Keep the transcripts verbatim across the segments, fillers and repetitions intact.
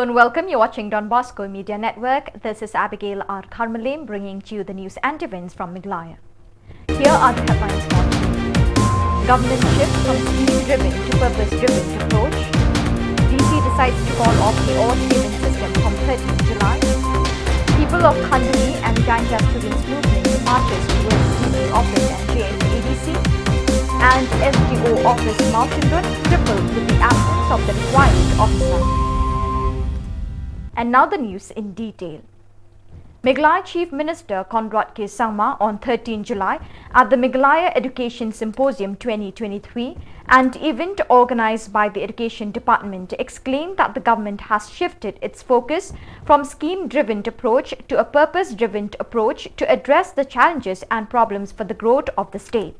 And welcome, you're watching Don Bosco Media Network. This is Abigail R Tharmalem bringing to you the news and events from Meghalaya. Here are the headlines for today. Government shifts from scheme-driven to purpose-driven approach. D C decides to call off the odd payment system from thirteenth July. People of Khanduli and Jaintia students movement marches towards D C office and J F A D C. And S D O office Mawshynrut crippled with the absence of the required officer. And now the news in detail. Meghalaya Chief Minister Conrad K Sangma on thirteenth July at the Meghalaya Education Symposium twenty twenty-three, an event organized by the Education Department, explained that the government has shifted its focus from scheme-driven approach to a purpose-driven approach to address the challenges and problems for the growth of the state.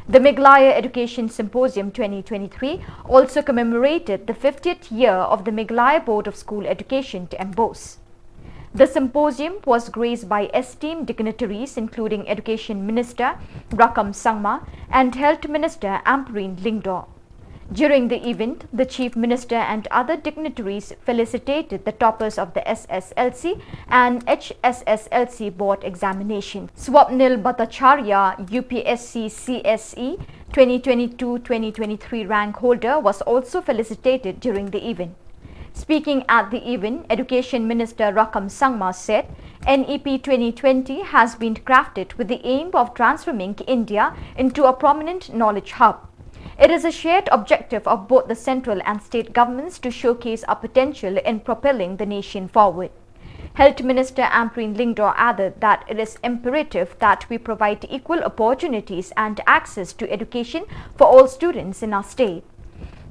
The Meghalaya Education Symposium twenty twenty-three also commemorated the fiftieth year of the Meghalaya Board of School Education to emboss. The symposium was graced by esteemed dignitaries including Education Minister Rakkam Sangma and Health Minister Ampareen Lyngdoh. During the event, the Chief Minister and other dignitaries felicitated the toppers of the S S L C and H S S L C board examination. Swapnil Bhattacharya, U P S C C S E twenty twenty-two twenty twenty-three rank holder, was also felicitated during the event. Speaking at the event, Education Minister Rakkam Sangma said, N E P twenty twenty has been crafted with the aim of transforming India into a prominent knowledge hub. It is a shared objective of both the central and state governments to showcase our potential in propelling the nation forward. Health Minister Ampareen Lyngdoh added that it is imperative that we provide equal opportunities and access to education for all students in our state.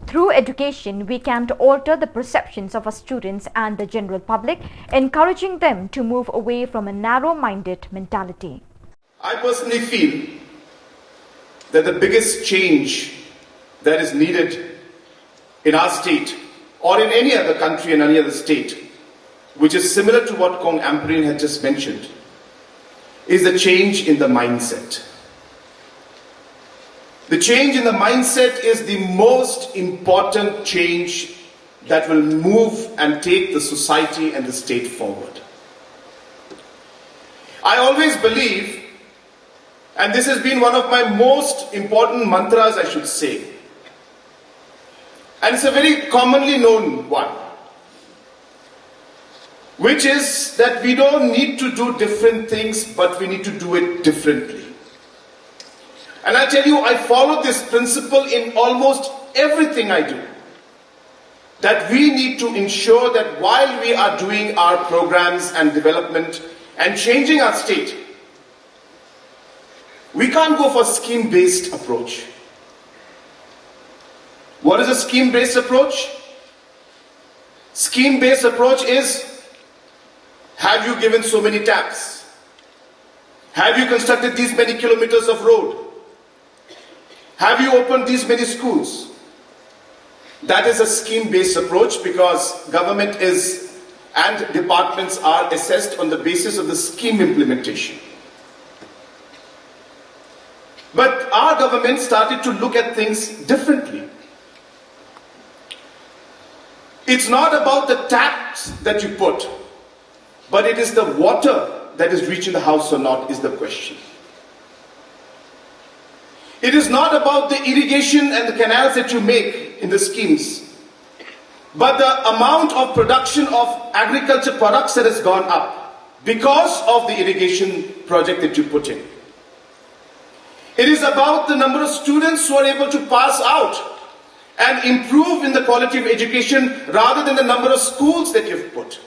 Through education, we can alter the perceptions of our students and the general public, encouraging them to move away from a narrow-minded mentality. I personally feel that the biggest change that is needed in our state or in any other country and any other state, which is similar to what Kong Ampareen had just mentioned, is the change in the mindset. The change in the mindset is the most important change that will move and take the society and the state forward. I always believe, and this has been one of my most important mantras, I should say, and it's a very commonly known one, which is that we don't need to do different things, but we need to do it differently. And I tell you, I follow this principle in almost everything I do, that we need to ensure that while we are doing our programs and development and changing our state, we can't go for scheme-based approach. What is a scheme-based approach? Scheme-based approach is, have you given so many taps? Have you constructed these many kilometers of road? Have you opened these many schools? That is a scheme-based approach because government is and departments are assessed on the basis of the scheme implementation. But our government started to look at things differently. It's not about the taps that you put, but it is the water that is reaching the house or not is the question. It is not about the irrigation and the canals that you make in the schemes, but the amount of production of agriculture products that has gone up because of the irrigation project that you put in. It is about the number of students who are able to pass out and improve in the quality of education rather than the number of schools that you've put.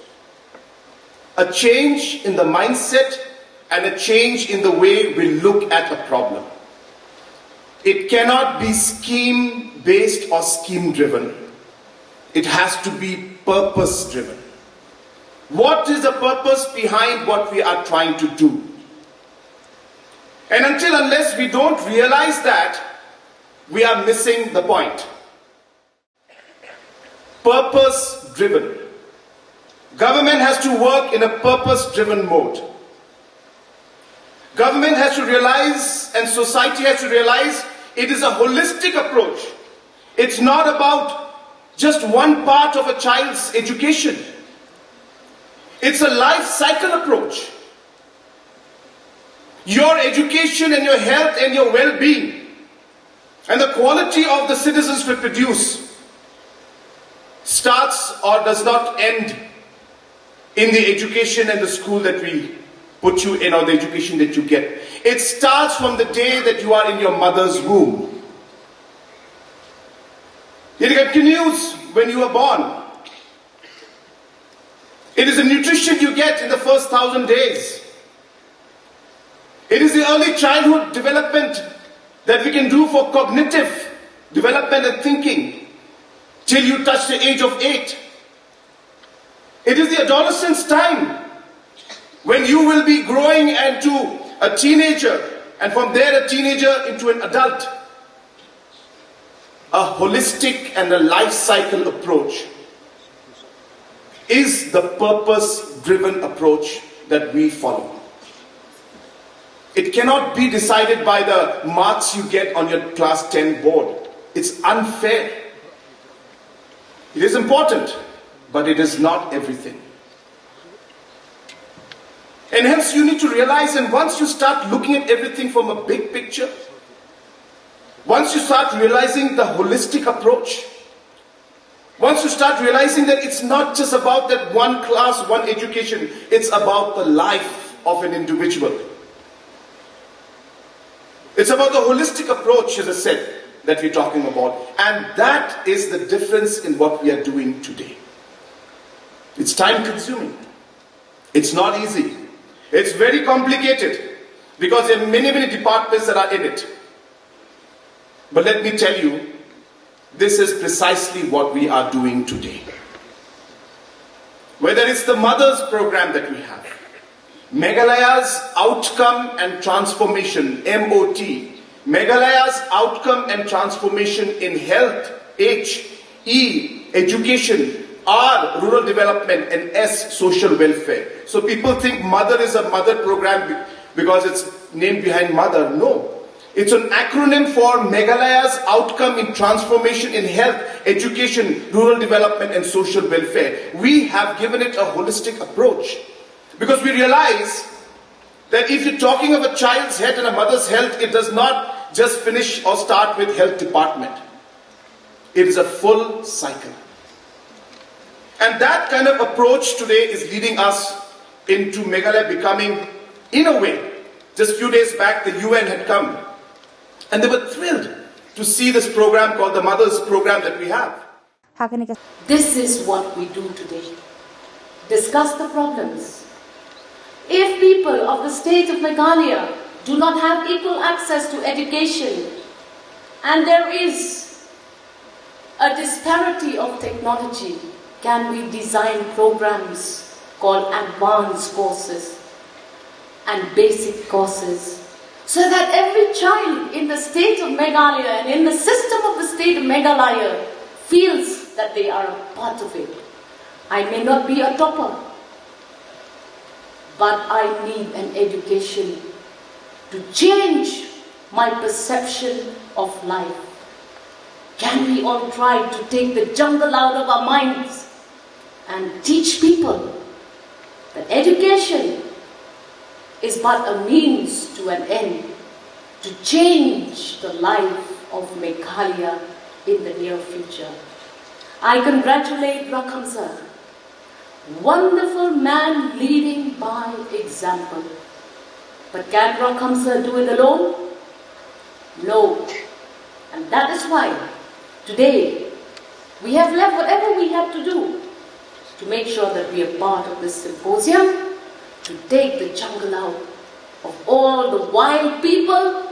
A change in the mindset and a change in the way we look at a problem. It cannot be scheme-based or scheme-driven. It has to be purpose-driven. What is the purpose behind what we are trying to do? And until unless we don't realize that, we are missing the point. Purpose driven. Government has to work in a purpose driven mode. Government has to realize, and society has to realize, it is a holistic approach. It's not about just one part of a child's education. It's a life cycle approach. Your education and your health and your well being and the quality of the citizens we produce starts or does not end in the education and the school that we put you in or the education that you get. It starts from the day that you are in your mother's womb. It continues when you are born. It is the nutrition you get in the first thousand days. It is the early childhood development that we can do for cognitive development and thinking till you touch the age of eight. It is the adolescence time when you will be growing into a teenager, and from there, a teenager into an adult. A holistic and a life cycle approach is the purpose driven approach that we follow. It cannot be decided by the marks you get on your class ten board. It's unfair. It is important, but it is not everything. And hence, you need to realize, and once you start looking at everything from a big picture, once you start realizing the holistic approach, once you start realizing that it's not just about that one class, one education, it's about the life of an individual. It's about the holistic approach, as I said, that we're talking about. And that is the difference in what we are doing today. It's time consuming. It's not easy. It's very complicated because there are many, many departments that are in it. But let me tell you, this is precisely what we are doing today. Whether it's the mothers program that we have, Meghalaya's Outcome and Transformation, M O T, Meghalaya's Outcome and Transformation in Health, H, E, Education, R, Rural Development, and S, Social Welfare. So people think mother is a mother program be- because it's named behind mother. No. It's an acronym for Meghalaya's Outcome in Transformation in Health, Education, Rural Development, and Social Welfare. We have given it a holistic approach because we realize that if you're talking of a child's health and a mother's health, it does not just finish or start with health department. It is a full cycle. And that kind of approach today is leading us into Meghalaya becoming, in a way, just few days back, the U N had come and they were thrilled to see this program called the Mothers Program that we have. This is what we do today. Discuss the problems. If people of the state of Meghalaya do not have equal access to education and there is a disparity of technology, can we design programs called advanced courses and basic courses so that every child in the state of Meghalaya and in the system of the state of Meghalaya feels that they are a part of it. I may not be a topper, but I need an education to change my perception of life. Can we all try to take the jungle out of our minds and teach people that education is but a means to an end to change the life of Meghalaya in the near future? I congratulate Rakham sir. Wonderful man leading by example. But can Rakham sir do it alone? No. And that is why today we have left whatever we had to do to make sure that we are part of this symposium to take the jungle out of all the wild people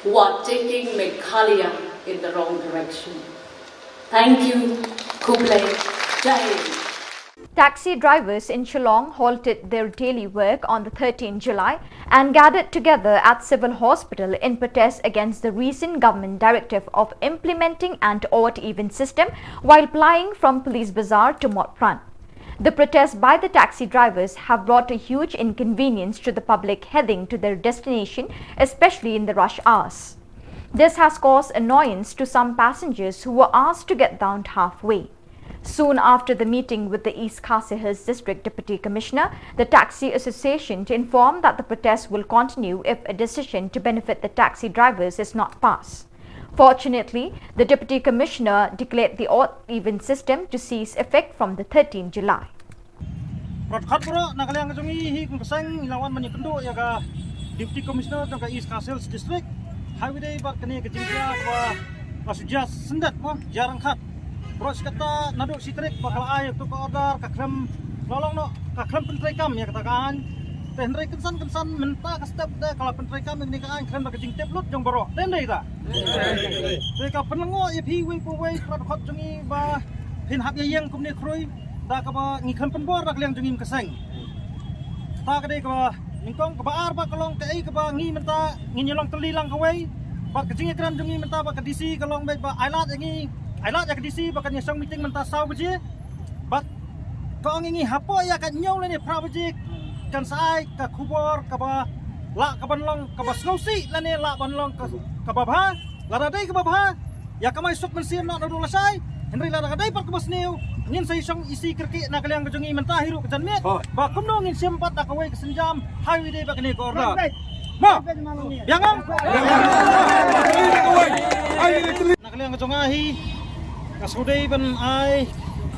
who are taking Meghalaya in the wrong direction. Thank you. Khublei. Jai Hind. Taxi drivers in Shillong halted their daily work on the thirteenth July and gathered together at Civil Hospital in protest against the recent government directive of implementing an odd even system while plying from Police Bazar to Motphran. The protests by the taxi drivers have brought a huge inconvenience to the public heading to their destination, especially in the rush hours. This has caused annoyance to some passengers who were asked to get down halfway. Soon after the meeting with the East Khasi Hills District Deputy Commissioner, the Taxi Association informed that the protest will continue if a decision to benefit the taxi drivers is not passed. Fortunately, the Deputy Commissioner declared the odd even system to cease effect from the thirteenth July. Pyrkhat baroh, na ka liang ka jong ngi hi kum ka seng ngi la wan ban ïakynduh ïa ka Deputy Commissioner jong ka East Khasi Hills District. Haba ïadei bad kane ka jingïa kaba la shu jia syndet mo, jia ryngkat. Baroh shi katta naduh shi tarik ba ka la ai ïa ka order ka khlem la long noh, ka khlem pyntreikam ïa kata ka aiñ. Te hynrei kynsan kynsan mynta ka step te ka la pyntreikam ïa kane ka aiñ khlem da ka jingtip lut jong baroh. Te ym dei ta. Te ka pynlyngngoh ïa phi uwei pa uwei, pyrkhat jong ngi ba phin hap ïa ïeng kumne khrui da kaba ngi khlem pynbor da ka liang jong ngi kum ka seng. Ta ka dei kaba nyngkong, kaba ar ba ka long kaei kaba ngi mynta ngin ïa long tylli lang kawei bad ka jingïakren jong ngi mynta bad ka D C ka long beit ba ai lad ïa ngi, ai lad ïa ka D C ba kan ïa shong meeting mynta saw baje. Bad ka ong ïa ngi hapoh ïa ka hynñiew lane phra baje kan sa ai ka khubor kaba lah ka ban long kaba sngewsih lane lah ban long ka, kaba bha. Lada dei kaba bha, ïa kamai suk mynsiem noh naduh lashai. Hynrei lada ka dei pat kaba sniew, ngin sa ïa shong ïa shi kyrkieh na ka liang ka jong ngi mynta hi ruh ka janmiet. Ba kumno ngin shim pat da kawei ka sienjam haba ïadei bad kane ka order. Mo. Biang ong. Na ka liang ka jong nga hi, nga sngewdei ban ai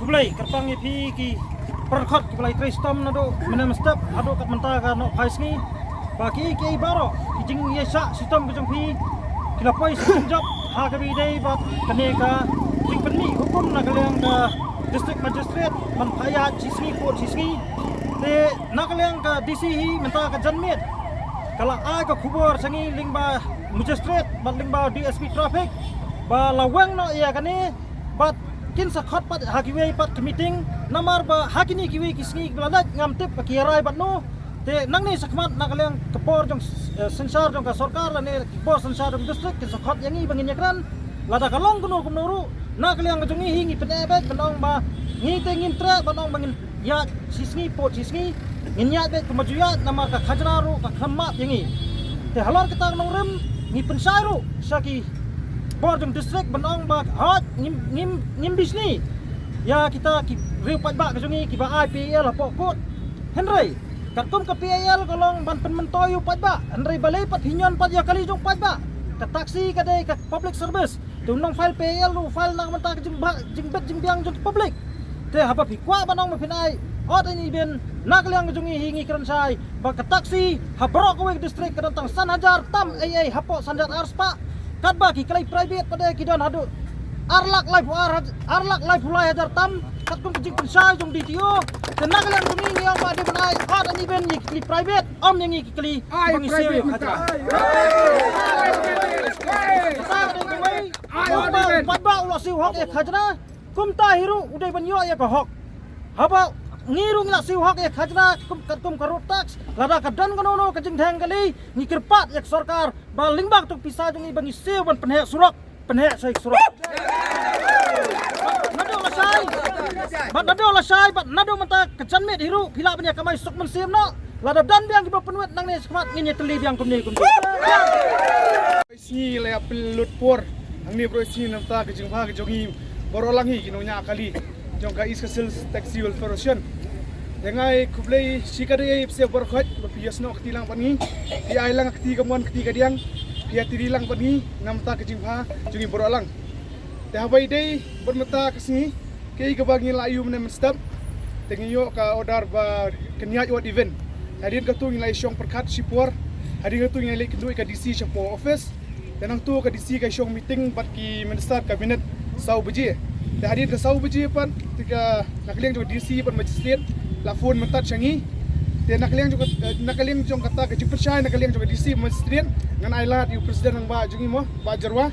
khublei kyrpang ïa phi ki pyrkhat kiba la trei shitom naduh mynne mynstep haduh kat mynta ka nohphai sngi. Ba kiei kiei baroh ki jingïaishah shitom ki jong phi ki la poi shitom jop ha kaba ïadei bad kane ka jingpynmih hukum na ka liang ka District Magistrate ban phah ïaid shi sngi pud shi sngi. Te na ka liang ka D C hi mynta ka janmiet ka la ai ka khubor sha ngi lyngba Magistrate bad lyngba D S P Traffic ba la weng noh ïa kane. Bad kin sa khot pat ha kiwei pat ki meeting, namar ba ha kine kiwei ki sngi kiba la leit ngam tip ba ki ïa rai bad no. Te nangne shakhmat na ka liang ka bor jong, eh, synshar jong ka sorkar lane ka bor synshar jong district kin sa khot ïa ngi ba ngin ïakren. Lada ka long kumno kumno ruh, na ka liang ka jong ngi hi ngi pyneh beit ban ong ba ngi te ngim treh ban ong ba ngin ïaid shi sngi pud shi sngi, ngin ïaid beit kumba ju ïaid namar ka khajna ruh ka khlem map ïa ngi. Te halor kata ka nongrim ngi pynshai ruh sha ki bor jong district ban ong ba hooid ngim, ngim, ngim bishni ïa kita ki riew paidbah ka jong ngi kiba ai P I L hapoh court. Hynrei katkum ka P I L ka long ban pynmyntoi ïa u paidbah, hynrei balei pat phi ñion pat ïa kali jong u paidbah? Ka taxi ka dei ka public service. Te u nong file P I L u file na ka bynta ka jingbha, jingbit jingbiang jong ka public. Te haba phi kwah ban ong ba phin ai odd and even, na ka liang ka jong ngi hi ngi kren shai ba ka taxi ha baroh kawei ka district ka don tang san hajar tam ei ei hapoh san hajar arspah. Katba ki kali private pat de ki don haduh ar lak laiphew ar haj-, ar lak laiphew lai hajar tam katkum ka jingpynshai jong D T O. Te na ka liang jong ngi ngi ong ba dei ban ai odd and even ïa ki kali private, ym ïa ngi ki kali ba ngi siew ïa ka khajna. Ai, ai, ai. Ai, ai, ai. Paidbah u la siew hok ïa khajna, kumta hi ruh u dei ban ïoh ïa ka hok. Haba ngi ruh ngi la siew hok ïa khajna kum, kum ka road tax, lada ka don kano kano ka jingdheng kali, ngi kyrpad ïa ka sorkar ba lyngba katto ka pisa jong ngi ba ngi siew ban pynheh surok, pynheh sha surok. Naduh lashai, bad naduh lashai, bad naduh mynta ka janmiet hi ruh phi lah ban ïa kamai suk mynsiem noh. Lada don biang kiba pynwit nangne shakhmat ngin ïa tylli biang kumne kumne. Sngi la ïa pynlut por hangne baroh sngi na ka bynta ka jingbha ka jong ngi baroh lang hi ki nongñiah kali jong ka East Khasi Hills Taxi Welfare Association. Te nga ai khublei shikatdei ïa phi baroh khoit ba phi ïasnoh kti lang bad ngi, phi ai lang kti kamon kti kadiang, phi ïatylli lang bad ngi na ka bynta ka jingbha jong ngi baroh lang. Te haba ïadei bad mynta ka sngi, kaei kaba ngi la ïoh mynne mynstep, te ngi ïoh ka order ba kan ïaid odd even. Hadien kata ngi la ïashong pyrkhat shipor, hadien kata ngi la ïakynduh ïa ka D C shapoh office. Te nangta ka D C ka ïashong meeting bad ki minister cabinet saw baje. Te hadien ka saw baje pat te ka na ka liang jong ka D C bad magistrate la phone mynta sha ngi. Te na ka liang jong ka, na ka liang jong kata ka jingpynshai na ka liang jong ka D C magistrate ngan ai lad ïa u president rangbah jong ngi mo, Bah Jyrwa.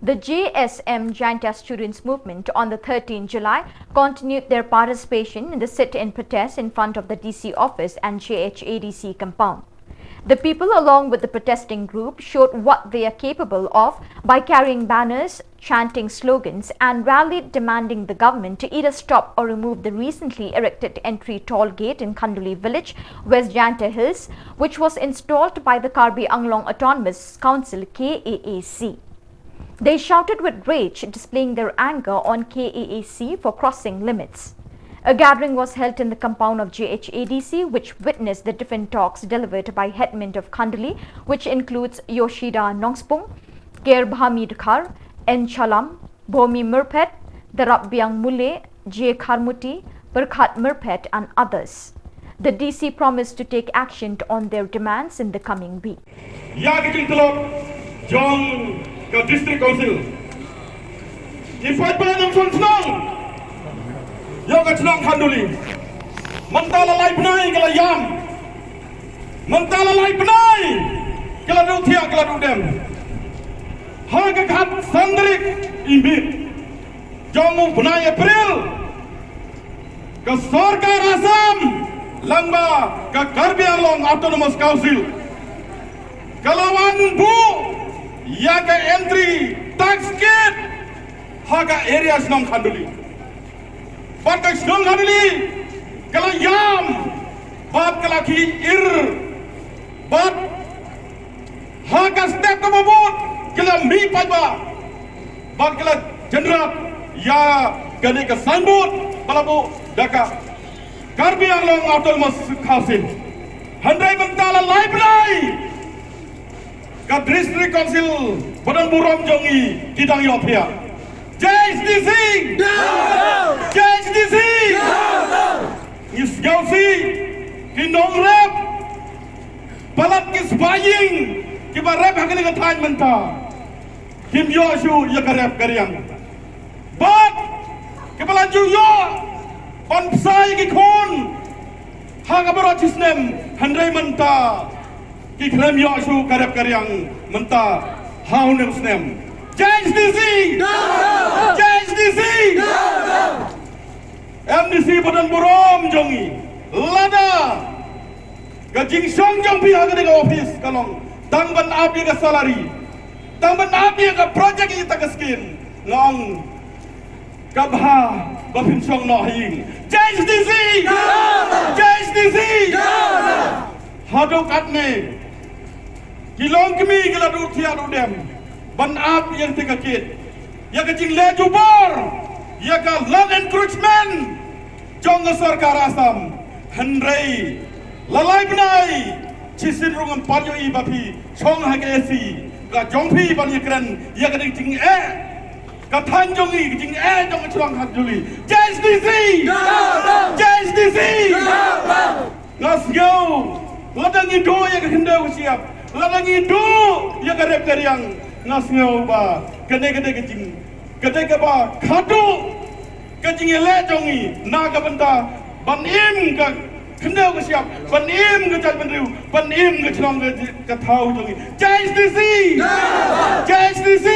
The J S M Jaintia Students Movement on the thirteenth July continued their participation in the sit-in protest in front of the D C office and J H A D C compound. The people, along with the protesting group, showed what they are capable of by carrying banners, chanting slogans, and rallied, demanding the government to either stop or remove the recently erected entry toll gate in Khanduli village, West Jaintia Hills, which was installed by the Karbi Anglong Autonomous Council, K A A C. They shouted with rage, displaying their anger on K A A C for crossing limits. A gathering was held in the compound of J H A D C, which witnessed the different talks delivered by headmen of Khanduli, which includes Yoshida Nongspung, Ker Bhami Dkhar, N Chalam, Bomi Murphet, Darapbiang Mule, J Kharmuti, Perkhat Murphet, and others. The D C promised to take action on their demands in the coming week. Ïa ka jingtlot jong ka District Council. Ki paidbah nongshong shnong ïa ka shnong Khanduli. Mynta la lai bnai ka la ïam. Mynta la lai bnai ka la duh thiah ka la duh dem. Ha ka khatsan tarik i miet jong u bnai April, ka sorkar Assam lyngba ka Karbi Anglong Autonomous Council ka la wan buh ïa ka entry tax gate ha ka area shnong Khanduli. Bad ka shnong Khanduli ka la ïam bad ka la khih ir bad ha ka step kaba bud ki la mih paidbah bad ki la generate ïa kane ka signboard ba la buh da ka Karbi Anglong Autonomous Council. Hynrei mynta la lai bnai ka District Council ba don burom jong ngi ki dang ïoh thiah. J H D C! J H D C! Ngi sngewsih ki nongrep palat ki spah ïing kiba rep ha kane ka thaiñ mynta. Kim ïoh shuh ïa ka rep ka riang. Bad kiba la ju ïoh ban bsa ïa ki khun ha ka baroh shi snem, hynrei mynta ki khlem ïoh shuh ka rep ka riang mynta ha une u snem. J H D C! J H D C! M D C ba don burom jong ngi, lada ka jingshong jong phi ha kane ka office ka long tang ban ap ïa ka salary, tang ban ap ïa ka project, ïa ka scheme, nga ong ka bha ba phin shong noh ha ïing. J H D C! J H D C! Haduh katne ki longkmie ki la duh thiah duh dem ban ap ïa kata ka kit, ïa ka jingleh jubor, ïa ka land encroachment jong ka sorkar Assam. Hynrei la lai bnai shisien ruh ngam pat ïohi ba phi shong ha ka A C ka jong phi ban ïakren ïa kata ka jingeh ka thaiñ jong ngi, ka jingeh jong ka shnong Khanduli. J H D C! J H D C! Nga sngew lada ngi duh ïa ka khyndew ka shyiap, lada ngi duh ïa ka rep ka riang, nga sngew ba kane ka dei ka jing, ka dei kaba khadduh ka jingïaleh jong ngi na ka bynta ban im ka khyndew ka shyiap, ban im ka jaitbynriew, ban im ka shnong ka, ka thaw jong ngi. J H D C! J H D C!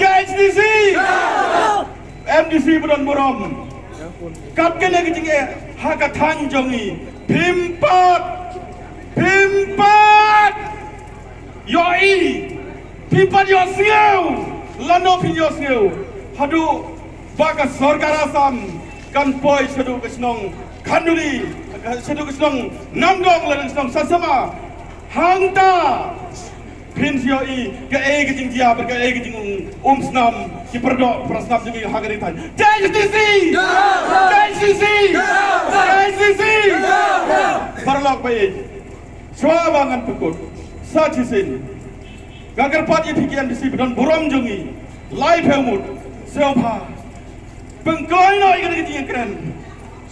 J H D C! M D C ba don burom, kat kane ka jingeh ha ka thaiñ jong ngi, phim pat, phim pat ïohi, phim pat ïohsngew, lano phin ïohsngew haduh ba ka sorkar Assam kan poi shaduh ka shnong Khanduli, shaduh ka shnong Namdong lane ka shnong Sasama. Hangta phin sa ïohi kaei ka jingjia bad kaei ka jingumsnam ki paradoh parasnam jong ngi ha kane ka thaiñ. J H D C! J H D C! J H D C! Paralok ba ïeit, shuwa ba ngan pynkut sa shisien, nga kyrpad ïa phi ki M D C ba don burom jong ngi, laiphew ngut, sngewbha pynkloi noh ïa kane ka jingïakren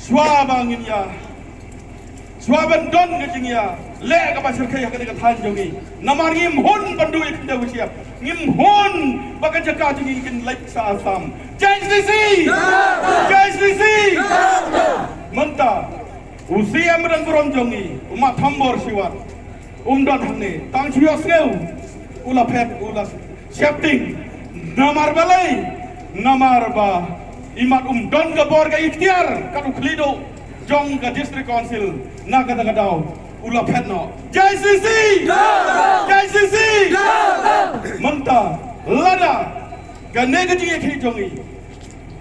shuwa ba ngin ïa, shuwa ban don ka jingïaleh kaba shyrkhei ha kane ka thaiñ jong ngi. Namar ngim hun ban duh ïa ka khyndew ka shyiap, ngim hun ba ka jaka jong ngi kan leit sha Assam. J H D C! J H D C! Mynta u C M ba don burom jong ngi, u Bah Thombor Shiwat, um don hangne, tang shu ïohsngew u la phet, u la sheptieng. Namar balei? Namar ba imat um don ka bor ka iktiar kat u khlieh duh jong ka District Council. Na kata ka daw u la phet noh. J H D C! J H D C! Mynta lada kane ka jingïakhih jong ngi,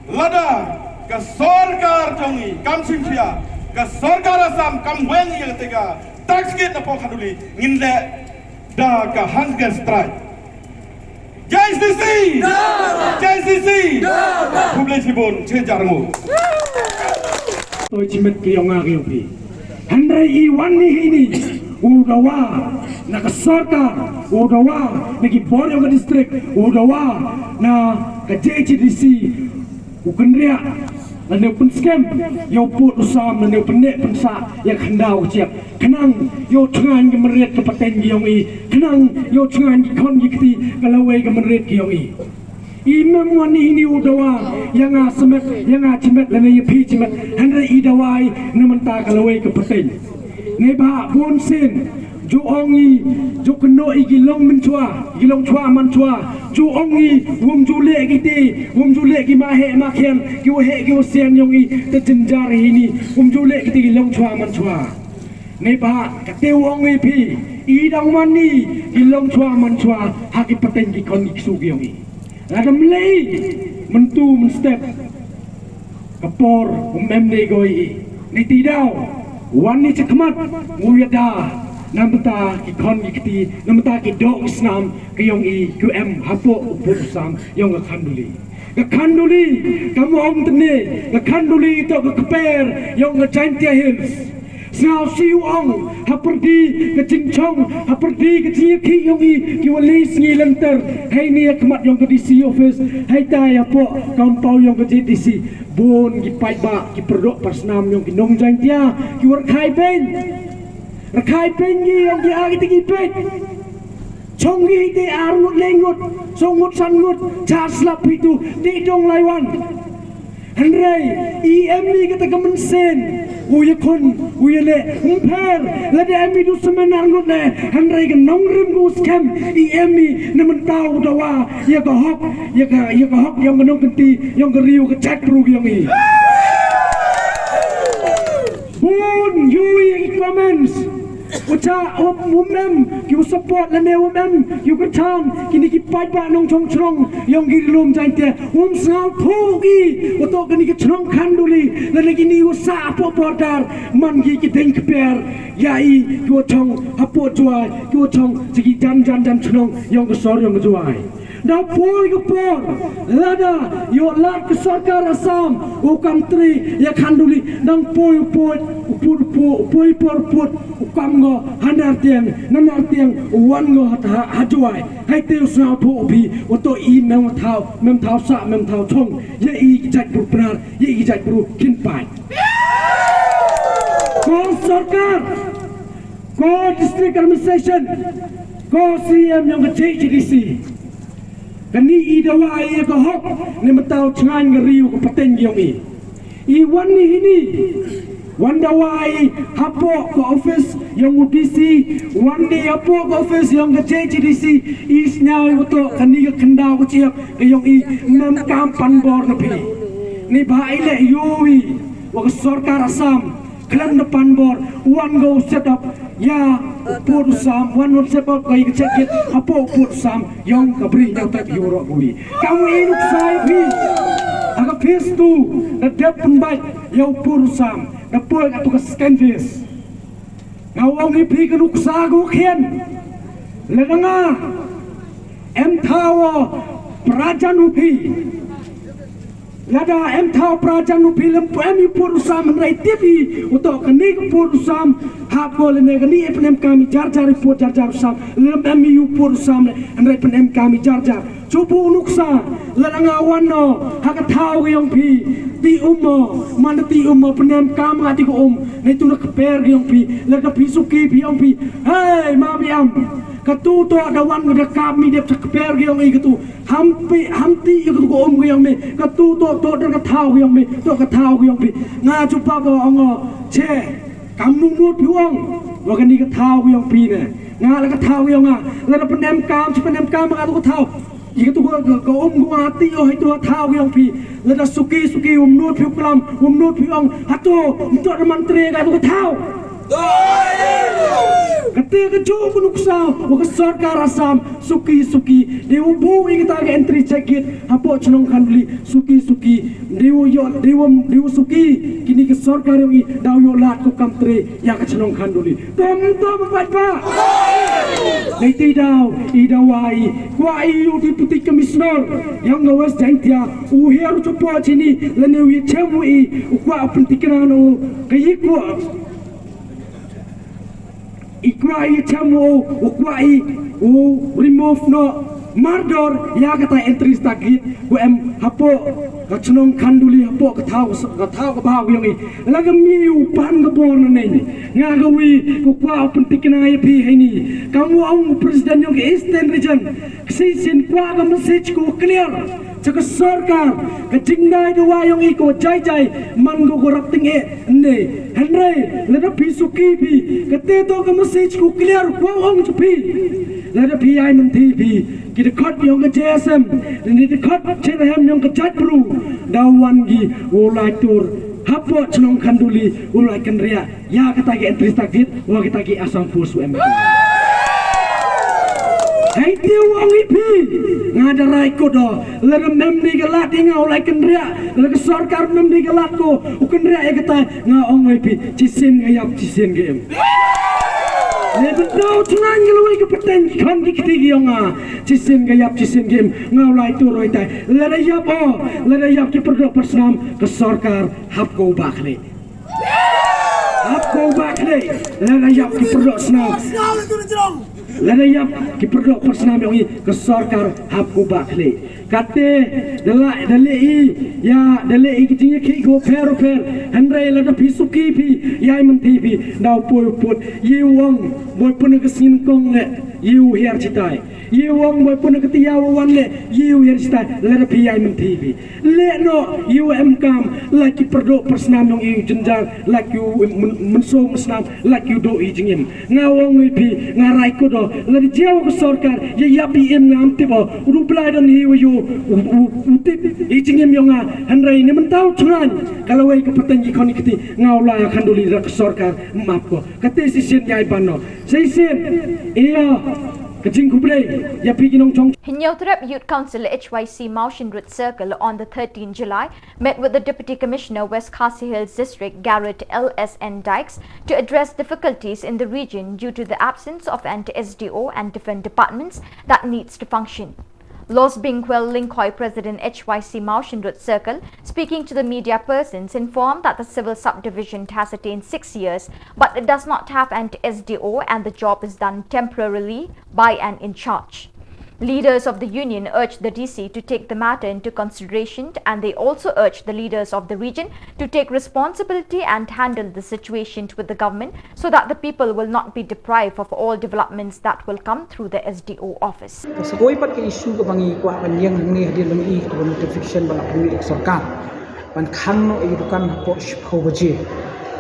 lada ka sorkar jong ngi kam shim shia, ka sorkar Assam kam weng ïa kata ka tax gate na Pokhanduli, ngin leh da ka hunger strike. J C C! J C C! Khublei shibun, che jar mo. Toi chimet ki yong nga ki yong phi. Hynrei i wan ni hi ni. U dawa na ka sorkar, u dawa na ki bor yong ka district, u dawa na ka J H A D C. U kynriah lane u pynskhem ïa u pud u sam lane u pynneh pynsah ïa ka khyndaw ka chiap. Khnang ïoh chngaiñ ka mynried ka pateng ki yong i. Khnang ïoh chngaiñ ki khon ki kti ka lawei ka mynried ki yong i. I mem wan i ni u dawa ïa nga smet, ïa nga chimet lane ïa phi chimet. Hynrei i dawa i na mynta ka lawei ka pateng. Neibhah bun sien ju ong i, ju kynnoh i ki long mynchwa, ki long chwa manchwa. Ju ong i, wym ju leh ki te, wym ju leh ki ma heh ma khian, ki wa heh ki wa sian yong i. Te jynjar hi ni, wym ju leh ki te ki long chwa manchwa. Neibhah kate u ong i phi, i dang wan i ki long chwa manchwa ha ki pateng ki khon ki ksu ki yong i. Lada ym leh i mynta mynstep, ka por um em ne goi i. Ni ti daw wan ni chakmat u ïada na mynta ki khon ki kti, na mynta ki doh ki snam ki yong i, ki em hapoh u pud u sam yong ka khanduli. Ka khanduli kam ong tne, ka khanduli to ka kper yong ka Jaintia Hills. Sngewsih u ong ha pyrdi ka jingchong, ha pyrdi ka jingïakhih yong i, ki wa leh sngi lynter. Hei ni ha khmat yong ka D C office, hei tai hapoh compound yong ka J D C. Bun ki paidbah, ki pyrdoh parsnam yong ki nong Jaintia ki wa rkhai beiñ. Rkhai beiñ ki yong ki, a ki te ki beiñ. Chong ki te ar ngut le ngut, song ngut san ngut, cha slap hi tu, te dong lai wan. Hynrei i em i kata ka mynsiem u ïakhun u ïaleh, ym pher lada em i du smen ar ngut le. Hynrei ka nongrim ka u skhem, i em i na mynta u dawa ïa ka hok, ïa ka, ïa ka hok yong ka nongkynti yong ka ri u ka jaitbru yong i. Bun ïa ki comments u cha um, um em ki u support lane um em ki u kyrchan kini ki paidbah nongchong chnong yong ki ri lum Jaintia. Um sngewthuh ki u toh kani ka chnong khanduli lane kini u sah hapoh border man ki ki deng kper ïa i ki u chong hapoh Jowai, ki u chong cha ki jan jan jan chnong yong ka sor yong ka Jowai. Dang poi ka por lada ïoh lad ka sorkar Assam u kam trei ïa khanduli. Dang poi u poi u pud u pud u poi por pud u kam ngo ha Nartiang, na Nartiang u wan ngo ha, ha, ha Jowai. Hei te u sngewthuh u phi u toh i mem thaw, mem thaw sah, mem thaw chong ïa i ki jaitbru Pnar, ïa i ki jaitbru Kynpaiñ. Ko sorkar, ko district administration, ko C M yong ka J H A D C. Kani i dawa i ïa ka hok ne mynta u chngaiñ ka ri u ka pateng yong i. I wan ni hi ni wan dawa i hapoh ka office yong u D C, wan ni hapoh ka office yong ka J H A D C. I sñiaw i u toh kani ka khyndaw ka chiap ka yong i, mem kam pan bor na phi. Neibhah i leh ïoh i wa ka sorkar Assam khlem da pan bor, wan go set up ïa u pud u sam, wan go set up ka ïa ka check gate hapoh u pud u sam yong ka Bri Hynñiewtrep Hynñiewroh kawi. Kam i nuksa ïa phi ha ka phase two da dep pynbeit ïa u pud u sam, da poi ka tu ka second phase. Nga ong ïa phi ka nuksa ka u khian. Lada nga em thaw u prajan u phi, lada em thaw prajan u phi lem pu em ïa u pud u sam, hynrei tip i u toh kani ka pud u sam hap ko lane kani e pynemkam i jar jar i pud jar jar u sam, lem em ïa u pud u sam le hynrei pynemkam i jar jar. Chubu nuksa lada nga wan no ha ka thaw ka yong phi, ti um mo, man ti um mo, pynemkam nga ti ka um. Nei tu na kper ka yong phi, lada phi suki phi yong phi, hei ma bi am. Ka tu to da wan ka da kap mi dep cha kper ka yong i ka tu. Ham pi ham ti ïa ka tu ka um ka yong mi. Ka tu to to da ka thaw ka yong mi, to ka thaw ka yong phi. Nga chupa ba ong o che. Kam nung mut phi ong wa kani ka thaw ka yong phi ne. Nga la ka thaw ka yong nga, lada pynemkam chi pynemkam nga tu ka thaw. Ïa ka tu ka, ka, ka um ka wa ti o ha tu ha thaw ka yong phi. Lada suki suki um nut phi u klam, um nut phi ong ha tu um to da man tre ka tu ka thaw. Kate ka ju ka nuksa wa ka sorkar Assam suki suki. Dei u bu ïa kata ka entry check gate hapoh chnong khanduli suki suki. Dei u ïoh, dei u, dei u suki kini ka sorkar yong i da u ïoh lad ko kam tre ïa ka chnong khanduli. Tom tom pat pa. Dei te daw i dawa i kwah i u Deputy Commissioner ïong ka West Jaintia u hiar u chapoh chini lane u ïa chem u i u kwah u pyntikna no ka i kwah i kwah i chem u u kwah i u remove no mardor ïa kata entry target ku em hapoh ka chnong Khanduli hapoh ka thaw ka thaw ka baw ïong i. La ka mi u pan ka bor na neng nga ka wi ku kwah u pyntikna ïa phi heini. Kam u ong u president ïong ka Eastern Region ka shisien kwah ka message ku clear cha ka sorkar ka jingdai dawa ïong i ko jai jai man ko ko rap ting e ne. Hynrei lada phi suki phi ka te to ka message ku clear kwah ong cha phi. Lada phi ai mynthi phi ki dkhot ïong ka J S M ni dkhot cherhem ïong ka jait bru daw wan gi u lai tur hapoh chnong Khanduli u lai kynriah ïa kata ki entry target wa kata ki Assam Force u em. Hai tiu ong i phi nga da rai ko do lada mem ni ka lad i nga u lai kynriah lada ka sorkar mem ni ka lad ko u kynriah ïa kata nga ong i phi chisien nga ïap chisien ka em. Ne bentau chngan ka lawei ka peteng khon ki kti ki ong nga chisien ka ïap chisien ka em nga u lai tu roi tai lada ïap o lada ïap ki perdok persnam ka sorkar hap ko bakhle. Hap ko bakhle lada ïap ki perdok snam. Lada ïap ki perdok persnam ïong i ka sorkar hap ko bakhle. Kate da la da le i ïa da le i ki jingïakhih ko pher pher hynrei lada phi suki phi ïa i mynthi phi daw poi put ïa u ong boi pun ka sngin kong le ïa u hiar chitai. Ïa u ong boi pun ka tiaw wan le ïa u hiar chitai lada phi ïa i mynthi phi. Leh noh ïa u em kam la ki pyrduh pyrsnam ïong i u jynjar la ki u mynsaw mynsnam la ki u duh i jingim. Nga ong ïa phi nga rai kudo la di jiaw ka sorkar ïa ïap i im ngam tip o u du blai don hi u yu u tip i jingim ïong nga. Hynrei ni mynta u thngan ka lawei ka pateng i khon i kti nga u la khanduli da ka sorkar map ko. Kate shisien ïa i ban no shisien ïa ka jingkhublei ïa phi ki nongchong. Hynñiewtrep Youth Council H Y C Mawshynrut Circle on the thirteenth July met with the Deputy Commissioner West Khasi Hills District Garrett L S N Dykes to address difficulties in the region due to the absence of an S D O and different departments that needs to function. Losbingkwel Lyngkhoi, President H Y C Mawshynrut Circle, speaking to the media persons, informed that the civil subdivision has attained six years, but it does not have an S D O and the job is done temporarily by an in-charge. Leaders of the union urged the D C to take the matter into consideration, and they also urged the leaders of the region to take responsibility and handle the situation with the government so that the people will not be deprived of all developments that will come through the S D O office. Sa kawei pat ka issue kaba ngi kwah ban ïeng hangne hadien ba ngi ïoh ïa ka notification ba la pynmih da ka sorkar ban khang noh ïa ki dukan hapoh shiphew baje.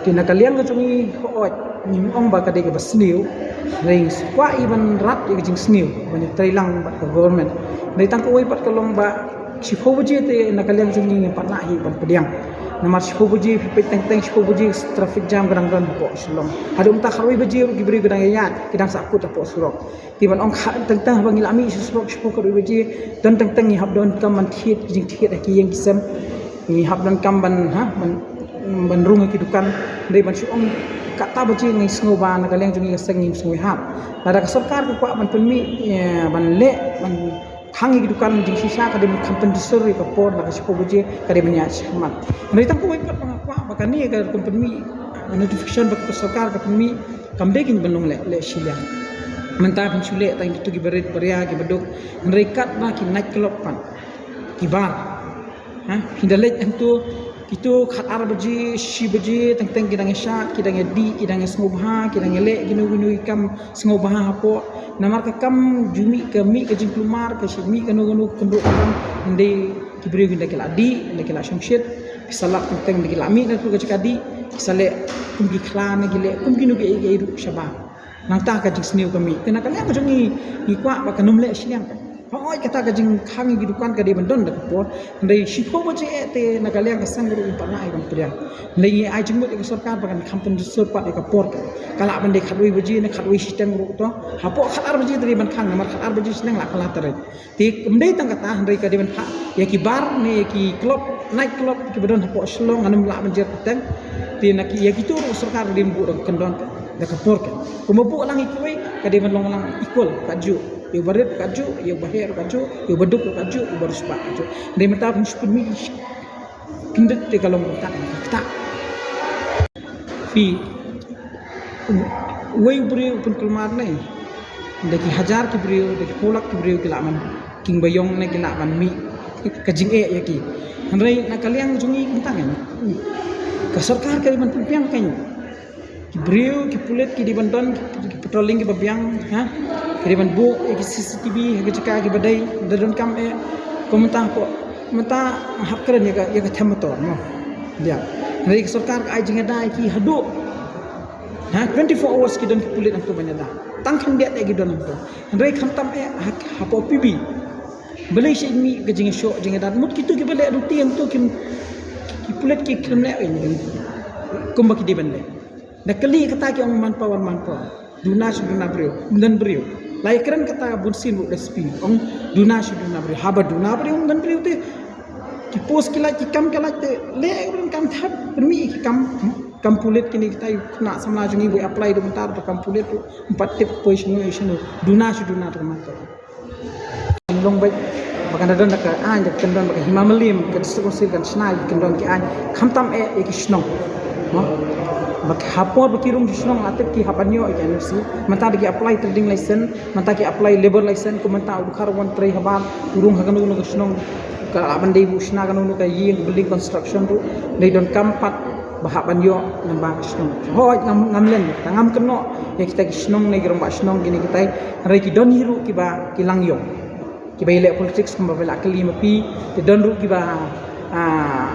Te na ka liang ka jong ngi hooid ngim ong ba ka dei kaba sniew, hynrei ngi kwah ïa ban rat ïa ka jingsniew ban ïatreilang bad ka government. Hynrei tang kawei pat ka long ba shiphew baje te na ka liang jong ngi ngim pat lah hi ban pdiang. Namar shiphew baje phi peit teng teng shiphew baje traffic jam ka dang don hapoh Shillong. Haduh mynta khatwei baje ruh ki briew ki dang ïaid ki dang sah kut hapoh surok. Te ban ong kha teng teng haba ngi la mih sha surok shiphew khatwei baje don teng teng ngi hap don kam ban thied ki jingthied ha ki ïing ki sem. Ngi hap don kam ban ha ban ban rung ha ki dukan. Hynrei ban shu ong kata baje ngi sngew ba na ka liang jong ngi ka seng ngim sngew hap. Lada ka sorkar ka kwah ban pynmih ban leh ban khang ïa ki dukan jingshisha ka dei ban kham pynjur ïa ka por na ka shiphew baje ka dei ban ïaid shakhmat. Hynrei tang kawei pat ba nga kwah ba kane ka kum pynmih notification ba ka sorkar ka pynmih kam dei kaba long leh leh shiliang. Mynta phin shu leh tang kito kiba rit baria kiba duk hynrei katba ki night club pat ki bar. Ha phin da leit hangto kito khat ar baje shi baje teng teng ki dang ïashad ki dang ïadih ki dang ïasngewbha ki dang ïaleh kino kino ki kam sngewbha hapoh. Namar ka kam ju mih ka mih ka jingkulmar ka shi mih kano kano ka kynduh ka kam hynrei ki briew ki da ki la dih ki da ki la shongshit. Ki sa lap teng teng da ki la mih na tu ka jaka dih ki sa leh kum ki khla ne ki leh kum kino ki ei ki ei ruh shabar. Nangta ka jingsniew ka mih te na ka liang ka jong ngi ngi kwah ba kan ym leh shiliang ka. Hooid kata ka jingkhang ïa ki dukan ka dei ban don da ka por. Hynrei shiphew baje eh te na ka liang ka seng ruh ngim pat lah ïa ban pdiang. Hynrei ngi ai jingmut ïa ka sorkar ba kan kham pynjur pat ïa ka por ka. Ka lah ban dei khatwei baje ne khatwei shiteng ruh to. Hapoh khat ar baje te dei ban khang namar khat ar baje shiteng lah ka la tyreit. Te kam dei tang kata hynrei ka dei ban phah ïa ki bar ne ïa ki club night club kiba don hapoh Shillong ngan ym lah ban jer pateng. Te na ki ïa kito ruh sorkar ka dei ban buh da ka kyndon da ka por ka. Kumba buh lang ïa kiwei Ka dei ban long lang equal ka ju. Ïa u barit ka ju, ïa u baher ka ju, ïa u baduk ka ju, ïa u barusbah ka ju. Dei mynta pun shu pun mi kyndit te ka long ka kata. Phi, wei u briew pun kulmar ne. Da ki hajar ki briew, da ki pulak ki briew ki lah ban king bayong ne ki lah ban mih ka jingeh ïa ki. Hynrei na ka liang jong ngi kumta ngan. Ka sorkar ka dei ban pynbiang kan. Ki briew, ki pulit, ki dei ban don, ki, ki patrolling ki ba biang, ha? Ki dei ban buh, ïa ki C C T V, ha ki jaka ki ba dei, da don kam eh, ko mynta ko, mynta hap kren ïa ka, ïa ka them motor, no? Ïa. Hynrei ka sorkar ka ai jingada ïa ki haduh. Ha, twenty-four hours ki don ki pulit hangto ban ïada. Tang khyndiat eh ki don hangto. Hynrei khamtam eh, ha, hapoh P B. Balei sha ïa ka jingïashoh, jingïada. Mut kito ki ba leh duty hangto ki, ki pulit ki khlem leh, eh, kumba ki dei ban leh. Da kali kata ki ong manpower, manpower. Duna shu duna briew, ym don briew. La ïakren kata bun sien u S P. Ong duna shu duna briew. Haba duna briew, ym don briew te. Ki post ki lait, ki kam ki lait te. Leh ka kam thap, pynmih ki kam, hmm? Kam pulit kine kita ïa u khynnah samla jong ngi ba apply da mynta da kam pulit u. Ym pat tip poi shano ïa shano. Duna shu duna da manpower. Long bad ba kan da don da ka aiñ, da kan don ba ka Hima Mylliem, ka District Council kan shna ïa ki, kan don ki aiñ, khamtam eh ïa ki shnong. Mo? Ba ki ha por ba ki rung ki shnong la tip ki hap ban ïoh ïa ki N O C. Mynta da ki apply trading license, mynta ki apply labour license, ko mynta u dkhar wan trei habar, u rung ha kano kano ka shnong, ka lah ban dei u shna kano kano ka ïing, building construction ruh, dei don kam pat ba hap ban ïoh lyngba ka shnong. Hooid, ngam, ngam len, tang ngam kynnoh ïa kita ki shnong ne ki rangbah shnong kine kitai, hynrei ki don hi ruh kiba ki lang ïong. Kiba ïaleh politics kumba ba la kylli ma phi, te don ruh kiba, ah,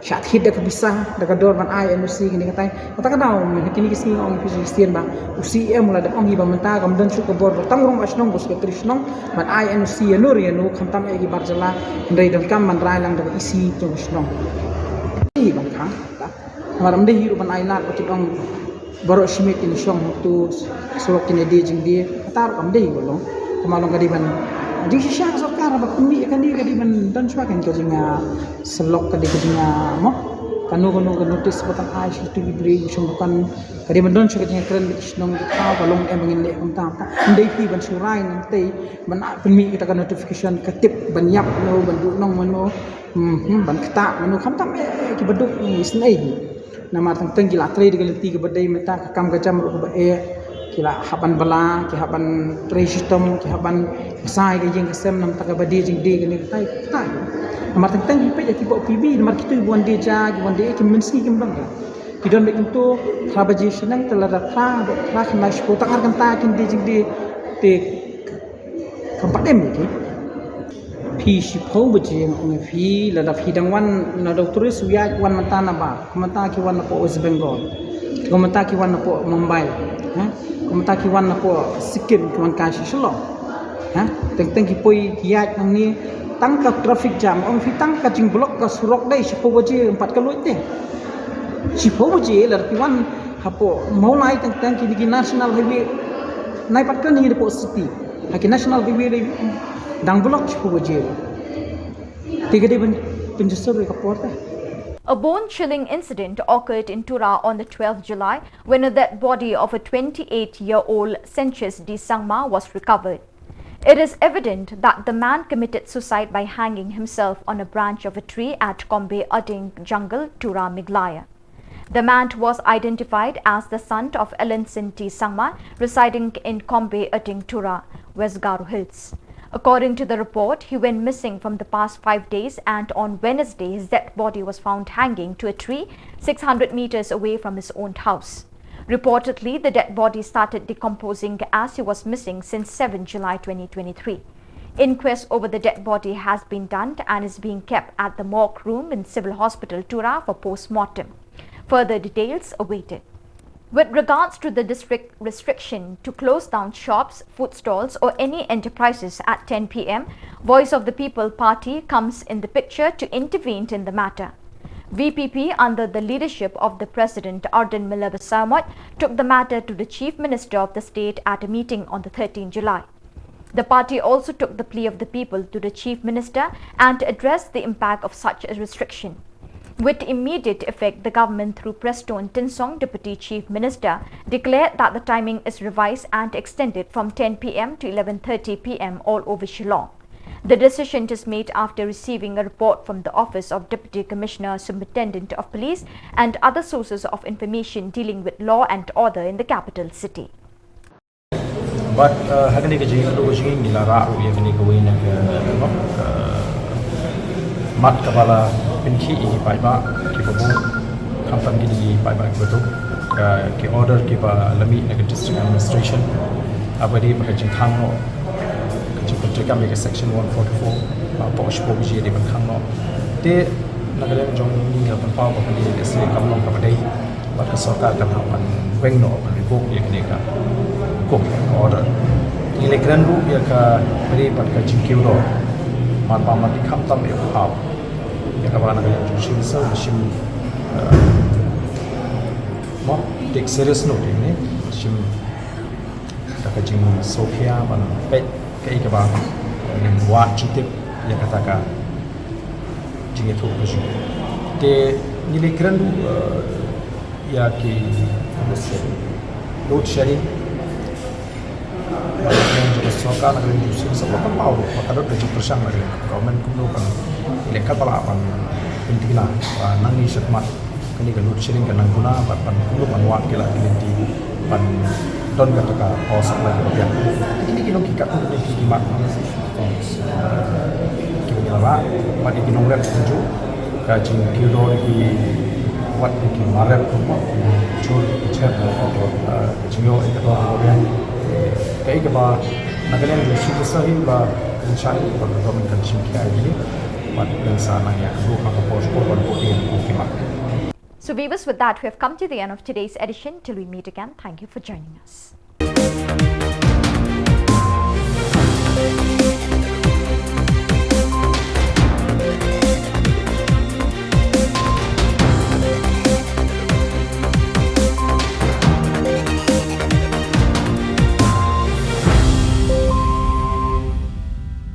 shah thied da ka pisa, da ka dor ban ai N O C kine kitai. Kata ka daw, mynta kine ki sngi ong ïa phi shisien ba u C M u la dep ong hi ba mynta kam don shuh ka bor ba tang u rangbah shnong bad u secretary shnong ban ai N O C ïano re ïano, khamtam eh ki bar jylla, hynrei donkam ban rai lang da ka E C jong ka shnong. Ïa ban khang ka. Namar ym dei hi ruh ban ai lad ba kin ong baroh shi miet kin shong hangto, surok kin die jingdie, kata ruh kam dei hi ba long. Kumba long ka dei ban jingshisha ka sorkar ba pynmih ka dei, ka dei ban don shuwa kan ka jing, ah, surok, ka dei ka jing, ah, mo, kano kano ka notice ba kan ai sha kito ki briew shong dukan, ka dei ban don shuwa ka jingkren bad ki shnong ki thaw, ka long em ba ngin leh kumta. Ym dei phi ban shu rai nangtei ban, ah, pynmih kita ka notification, ka tip ban ïap mano, ban duh nong mano, hmm, hmm, ban ktah mano, khamtam eh ki baduk ngi isynei hi. Namar teng teng ki la trei da ka lynti kaba dei, mynta ka kam ka jam ruh kaba eh, ki la hap ban bylla, ki hap ban trei shitom, ki hap ban bsa ïa ka ïing ka sem, namar kata kaba die jingdie kane katai katai. Namar teng teng phi peit ïa kiba P B, namar kito kiba wan die ja, kiba wan die eh, ki mynsngi kim don ka. Ki don beit kumto, phra baje shaneng te lada phra, phra khyndai shiphew tang ar kynta kin die jingdie te kam pat em ïa ki. Phi shiphew baje nga ong ïa phi, lada phi dang wan, lada u tourist u ïaid wan mynta na bar, kumta ki wan napoh West Bengal, kumta ki wan napoh Mumbai, ha? Kumta ki wan napoh Sikkim, ki wan kai sha Shillong, ha? Teng teng ki poi ki ïaid nangne, tang ka traffic jam, ong phi tang ka jingblock ka surok dei shiphew baje, ym pat ka luid te. Shiphew baje lada phi wan hapoh Mawlai teng teng kine ki national highway, nai pat kane hapoh city. Ha ki national highway dei dang block shiphew baje. Te ka dei ban pynjynjar ïa ka por te. A bone chilling incident occurred in Tura on the twelfth July when a dead body of a twenty-eight year old Senches D Sangma was recovered. It is evident that the man committed suicide by hanging himself on a branch of a tree at Kombe Ading Jungle, Tura, Meghalaya. The man was identified as the son of Elinson T Sangma, residing in Kombe Ading Tura, West Garo Hills. According to the report, he went missing from the past five days, and on Wednesday, his dead body was found hanging to a tree six hundred meters away from his own house. Reportedly, the dead body started decomposing as he was missing since seventh July twenty twenty-three. Inquest over the dead body has been done and is being kept at the morgue room in Civil Hospital, Tura, for post-mortem. Further details awaited. With regards to the district restriction to close down shops, food stalls, or any enterprises at ten P M, Voice of the People Party comes in the picture to intervene in the matter. V P P, under the leadership of the President Ardent Miller Basaiawmoit, took the matter to the Chief Minister of the state at a meeting on the thirteenth July. The party also took the plea of the people to the Chief Minister and addressed the impact of such a restriction. With immediate effect, the government, through Prestone Tynsong, Deputy Chief Minister, declared that the timing is revised and extended from ten p m to eleven thirty p m all over Shillong. The decision is made after receiving a report from the Office of Deputy Commissioner, Superintendent of Police, and other sources of information dealing with law and order in the capital city. But uh, ha kane ka jingïakynduh ka jong ngi ngi la rah ruh ïa kane kawei na ka, ka mat kaba la pynkhih ïa ki paidbah kiba bun, khamtam kine ki paidbah kiba duk, ka, ki order kiba la mih na ka District Administration, haba dei bad ka jingkhang noh, ka jingpyntreikam ïa ka Section one forty-four, ba hapoh shiphew baje dei ban khang noh. Te na ka liang jong ngi ngi la pynpaw ba kane ka sdang kam long kaba dei. Bad ka sorkar kan hap ban weng noh, ban revoke ïa kane ka hukum, order. Ngi la kren ruh ïa ka bri bad ka jingkiew dor. Mar ba mar dei khamtam ïa u phaw. Ïa kaba na ka liang jong Chief Minister u shim, eh, mo, take serious note ïa kane. Shim da ka jingsngewkhia ban peit kaei kaba ngin wad jingtip ïa kata ka jingïathuh ka jong ngi. Te ngi la kren ruh, eh, ïa ki load shedding. Ba ka sorkar na ka liang jong Chief Minister ka la pynpaw ruh ba ka don ka jingpyrshang na ka liang ka government kumno ban ïalehkai ba lah ban pyntikna ba nangne shakhmat kane ka load shedding ka nang duna bad ban kumno ban wad ki lad ki lynti ban don kata ka power supply kaba biang. Kine ki long ki katto katne ki, ki mat kiba ngi la rah bad ki nongrep kumjuh. Ka jingkiew dor ki, wat ki marep kumba jur ki chet, ka jingïoh ïa ka dor kaba biang. Kaei kaba na ka liang jong Chief Minister hi u la pynshai ba ka government kan shim khia ïa kine. Bad ngi sa nang ïakynduh ha ka por shipor ban buh ïa ki mat. So viewers, with that, we have come to the end of today's edition. Till we meet again, thank you for joining us.